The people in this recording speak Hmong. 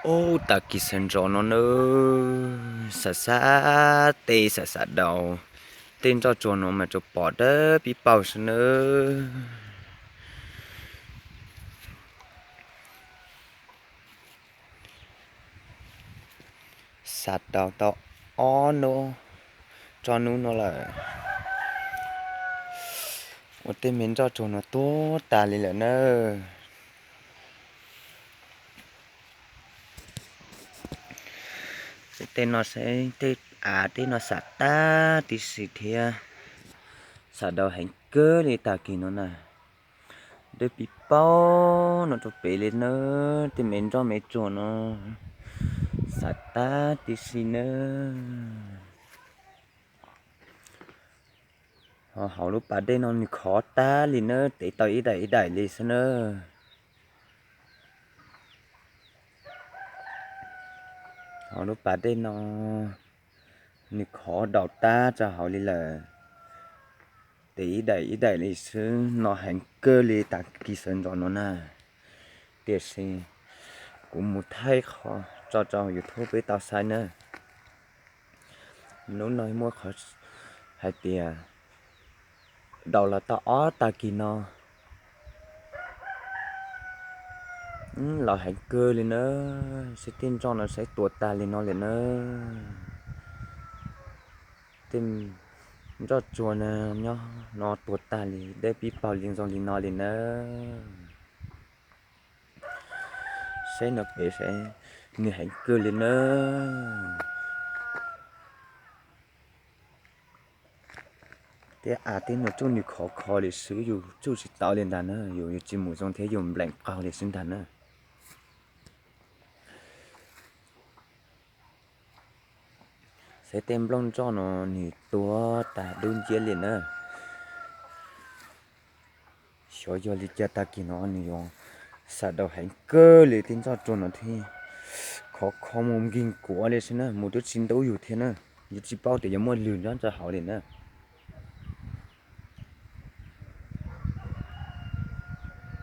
Ub, tag kis sawv ntxov no nawb, xav xav teb xav xav daus, tej nroj tsuag no mas tsuas pom dawb pib paug xwb nawb. Xav daus tau ob hnub, tso hnub no lawm, ua tej me nroj tsuag no tuag tas li lawm nawb. Tej no seb, tej av tej no xav tag tib si thiab, xav daus heev kawg li tag kis no na. Dawb pib paug no rau pem li nawb, tej me nroj me tsuag no xav tag tib si nawb. Ho hauv lub pas dej no nws khov tag li nawb, tev tau ib daim ib daim li xwb nawb. Hauv lub pas dej no nws khov daus tag rau hauv li lawm, tev ib daim ib daim li xwb no, heev kawg li tag kis sawv ntxov no na. Tiam sis kuv mus thaij qhov tso rau YouTube peb tau saib nawb. Hnub no muaj qhov hais tias daus los tau ob tag kis no, los heev kawg li nawb, seb tej nroj no seb tuag tag li no li nawb. Tej nroj tsuag no nyob no tuag tag li, dawb pib paug li zoo li no li nawb. Saib no pem saib, nws heev kawg li nawb. Tej av tej no tsuj nws khov kho li xwb, yus tsuj tsis tau li ntag na, yus yuav tsis mus zoo thiab yus npleem qaug li xwb ntag na. Saib tej nplooj nroj no nws tuag tag dub nciab li na. Xyov yog li cas tag kis no nws yuav xav daus heev kawg li, tej nroj tsuag no thiab khov kho mus nkig kuav li xwb na, mus twb tsis ntub yus thiab na. Yus tsis paub tias yuav muaj lwg nyob rau hauv li na.